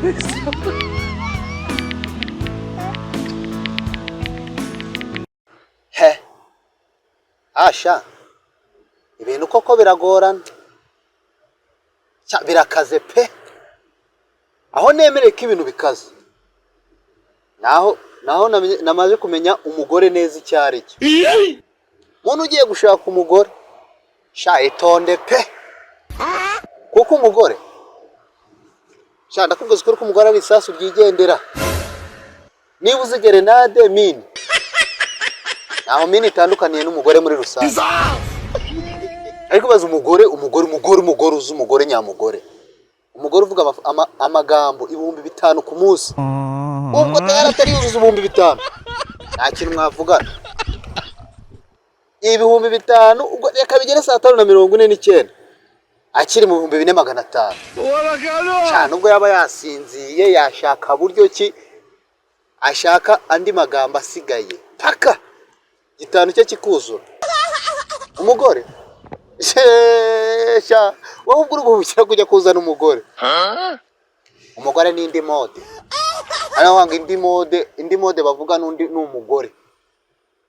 He asha, ibintu koko biragorana. Birakaze pe. Aho nemereye ko ibintu bikaze, naho namaze kumenya umugore neza icyo ari cyo. Muntu ugiye gushaka umugore, sha, itonde pe, kuko umugore, sha, ndakubwiza ukuri ko umugore ari isasu ryigendera. Niba uzi grenade, mine, ntaho mine itandukaniye n'umugore muri rusange. Ariko baza umugore, umugore, umugore, umugore, uzi umugore nyamugore, umugore uvuga amagambo 5000 ku munsi, ubwo tayari atari yuzuza 5000, nta kintu mwavugana. 5000, ubwo reka bigere saa 5:49 akiri mu 4500 cyane. Ubwo yaba yasinziye, yashaka buryo ki ashaka andi magambo asigaye paka gitanu cye kikuzura. Umugore sha, wowe ubwo uri guhubukira kujya kuzana umugore. Umugore ni indi mode. Hano wanga indi mode, indi mode bavuga n'undi ni umugore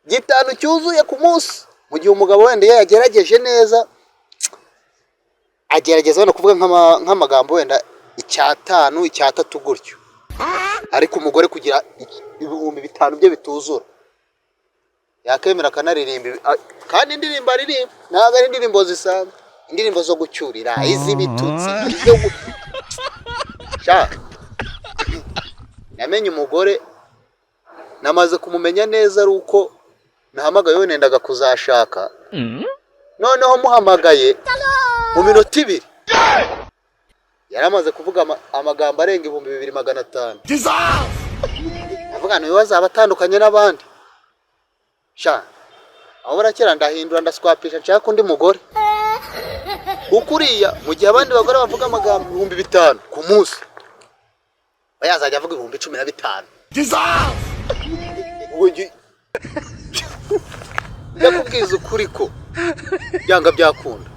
gitanu cyuzuye ku munsi, mu gihe umugabo wenda iyo yagerageje neza, agerageza wenda kuvuga nk'amagambo wenda icyatanu, icyatatu gutyo. Ariko umugore kugira 5000 bye bituzura, yakemera akanaririmba kandi indirimbo aririmba ntabwo ari indirimbo zisanzwe, indirimbo zo gucyurira, iz'ibitutsi, izo sha. Namenye umugore, namaze kumumenya neza ari uko nahamagaye we nendaga kuzashaka. Noneho muhamagaye, mu minota 2 yari amaze kuvuga amagambo arenga 2500. Avuga ngo azaba atandukanye n'abandi. Sha, aho barakera ndahindura, ndaswapisha, nshaka undi mugore, kuko uriya mu gihe abandi bagore bavuga amagambo 5000 ku munsi, we yazajya avuga 15,000. Ubwo ndakubwiza ukuri ko byanga byakunda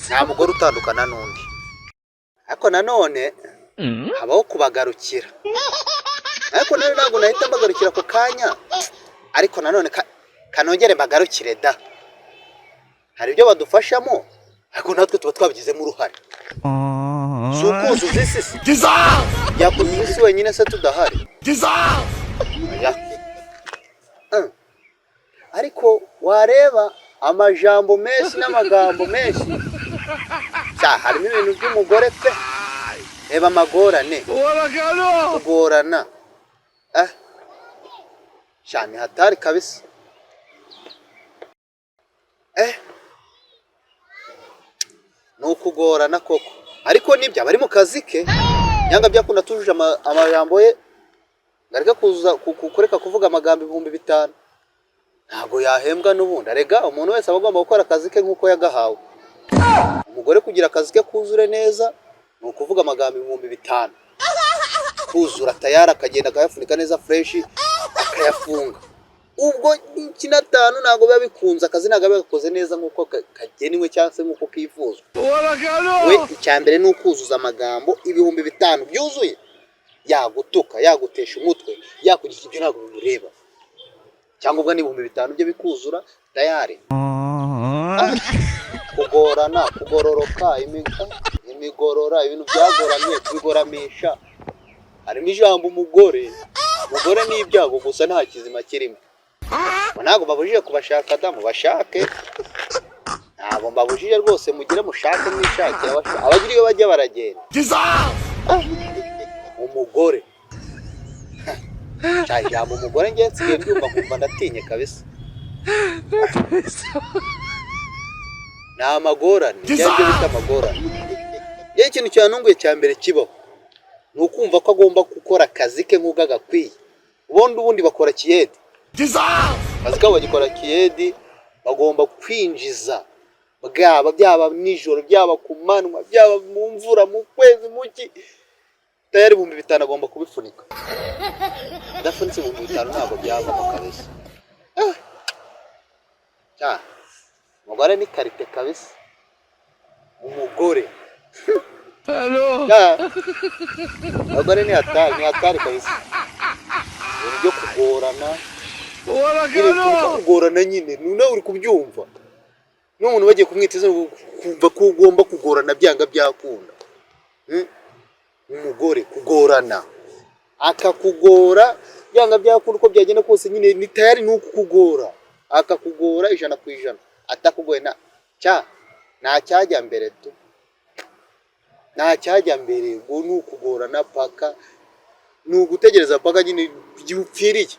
nta mugore utandukana n'undi. Ariko nanone habaho kubagarukira, ariko nanone ntabwo nahita mbagarukira ako kanya. Ariko nanone kanongere mbagarukire da. Hari ibyo badufashamo, ariko natwe tuba twabigizemo uruhare. Si ukuzuza isi se? Yakuzuza isi wenyine se tudahari? Oya. Ariko wareba amajambo menshi n'amagambo menshi, sha, harimo ibintu by'umugore pe. Reba amagorane, kugorana, eh sha, ni hatari kabisa. Eh, ni ukugorana koko, ariko nibyo aba ari mu kazi ke. Nyanga byakunda tujuje amajambo ye, ngareka kuzuza kureka kuvuga amagambo 5000, ntabwo yahembwa n'ubundi. Arega umuntu wese aba agomba gukora akazi ke nk'uko yagahawe. Umugore kugira akazi ke kuzure neza ni ukuvuga amagambo 5000 kuzura, tayari akagenda akayafunika neza fresh, akayafunga. Ubwo ikinatanu ntabwo biba bikunze, akazi ntabwo aba gakoze neza nk'uko kagenwe cyangwa se nk'uko kifuzwa. We icya mbere ni ukuzuza amagambo 5000 byuzuye. Yagutuka, yagutesha umutwe, yakugira ibyo, ntabwo bimureba. Cyangwa ubwo ni 5000 bye bikuzura tayari. Kugorana, kugororoka, imigorora, ibintu byagoramye, kubigoramisha. Harimo ijambo umugore. Umugore ni ibyago gusa, nta kizima kirimo. Ngo ntabwo mbabujije kubashaka da, mubashake, ntabwo mbabujije rwose. Mugire mushake, mwishakire, abagira iyo bajya baragenda. Umugore, cya ijambo umugore ngiye nsigaye mbyumva nkumva ndatinye kabisa. Ni amagorane, ibyo aribyo bita amagorane. Yewe, ikintu cyantunguye cya mbere kibaho ni ukumva ko agomba gukora akazi ke nk'uko agakwiye. Ubundi bakora kiyedi, akazi kabo bagikora kiyedi. Bagomba kwinjiza, bwaba byaba nijoro, byaba ku manywa, byaba mu mvura, mu kwezi, mu ki, tayari 5000 agomba kubifunika. Adafunitse 5000 ntabwo byavamo kabisa. Ah. Cya, umugore ni qualité kabisa. Umugore Ah. Abagore ni hatari, ni hatari kabisa. Ibintu byo kugorana nyine, kuko kugorana nyine nawe uri kubyumva, n'umuntu bagiye kumwita izina, kumva ko ugomba kugorana byanga byakunda. Umugore kugorana, akakugora byanga byakunda, uko byagenda kose nyine ni tayari, ni ukukugora, akakugora 100%. Atakugoye na cya nta cyajya mbere tu, nta cyajya mbere. Ngo ni ukugorana paka, ni ugutegereza paka nyine igihe upfiriye.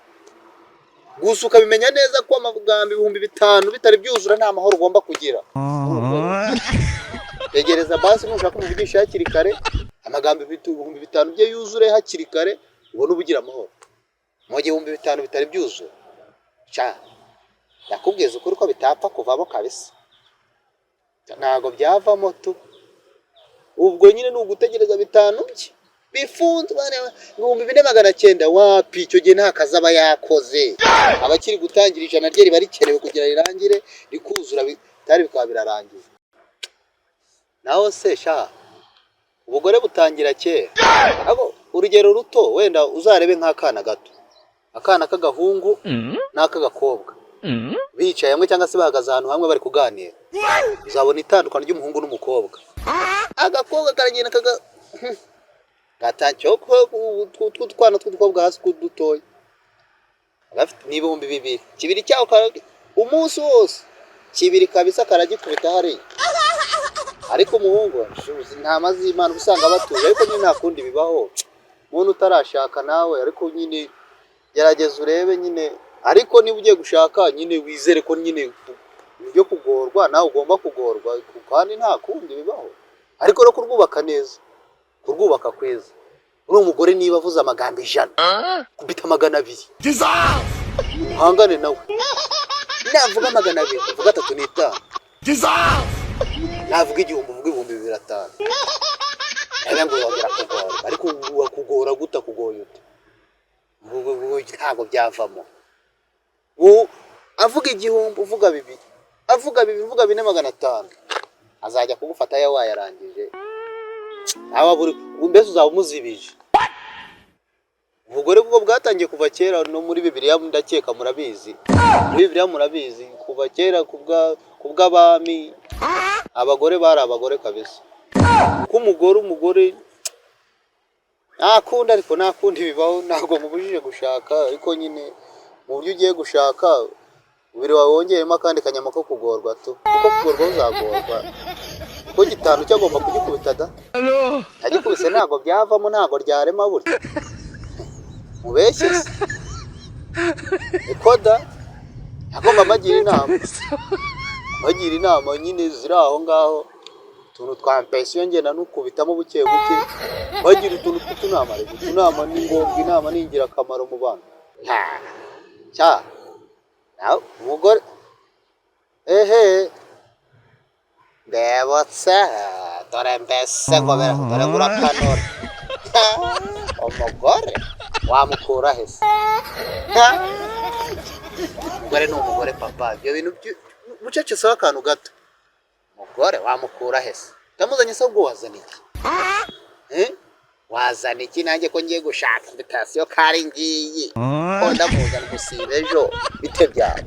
Gusa ukabimenya neza ko amagambo 5000 bitari byuzura nta mahoro ugomba kugira. Tegereza basi, nushaka umuvugisha hakiri kare, amagambo 5000 bye yuzure hakiri kare, ubone uba ugira amahoro. Mu gihe 5000 bitari byuzura, sha, ndakubwiza ukuri ko bitapfa kuvamo kabisa, ntabwo byavamo tu. Ubwo nyine ni ugutegereza bitanu bye bifunzwe, 4900 wapi. Icyo gihe nta kazi aba yakoze, aba akiri gutangira. 100 rye riba rikenewe kugira rirangire, rikuzura, bitari bikaba birarangiye. Naho se sha, ubugore butangira kera. Abo urugero ruto, wenda uzarebe nk'akana gato, akana k'agahungu n'ak'agakobwa bicaye hamwe cyangwa se bahagaze ahantu hamwe bari kuganira, uzabona itandukano ry'umuhungu n'umukobwa. Agakobwa karagenda kaga gatacyo, utwana tw'udukobwa hasi dutoya gafite ni 2000, kibiri cyaho umunsi wose kibiri kabisa karagikubita hariya. Ariko umuhungu, intama z'Imana, usanga batuje. Ariko nyine nta kundi bibaho, umuntu utarashaka nawe, ariko nyine gerageza urebe nyine. Ariko niba ugiye gushaka nyine, wizere ko nyine ibyo kugorwa nawe ugomba kugorwa, kandi nta kundi bibaho. Ariko no kurwubaka neza, kurwubaka kwiza, uri umugore, niba avuze amagambo 100, kubita 200, uhangane nawe. Navuga 200, uvuga 3.5. Navuga 1000, uvuga 2500. Nawe ngo uzongera kugorwa, ariko wakugora gute? Akugoye ute? Ntabwo byavamo. Avuga 1000, uvuga bibiri, avuga bibiri, uvuga 4,500, azajya kugufata ya wayarangije. Nawe buri mbese uzaba umuzibije. Ubugore bwo bwatangiye kuva kera, no muri Bibiliya ndakeka murabizi, muri Bibiliya murabizi, kuva kera kubw'abami abagore bari abagore kabisa. Kuko umugore nta kundi, ariko nta kundi bibaho. Ntabwo mubujije gushaka, ariko nyine mu buryo ugiye gushaka, umubiri wawe wongeyemo akandi kanyama ko kugorwa tu, kuko kugorwa uzagorwa, kuko gitanu cyo agomba kugikubita da. Agikubise ntabwo byavamo, ntabwo ryarema burya. Mubeshye se niko da, agomba abagira inama nyine ziri aho ngaho, utuntu twa pensiyo ngenda nukubitamo buke buke, bagira utuntu tw'utunama. Reka, utunama ni ngombwa, inama ni ingirakamaro mu bantu. Cya nawe umugore, ehe, ndebutse dore mbese ngo dore ngo urakanura. Umugore wamukura he se? Umugore ni umugore, papa. Ibyo bintu buceceseho akantu gato. Umugore wamukura he se? Utamuzanye se, ubwo wazana iki? Eh? Wazana iki? Nanjye ko ngiye gushaka invitation, kari ngiyi ko ndamuzana gusiba ejo, bite byawe?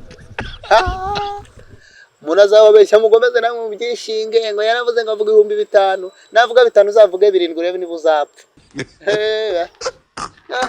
Umuntu azababeshya, mugomeze namwe mubyishinge ngo yaravuze ngo avuga 5000. Navuga bitanu, uzavuge birindwi, urebe niba uzapfa. Ah.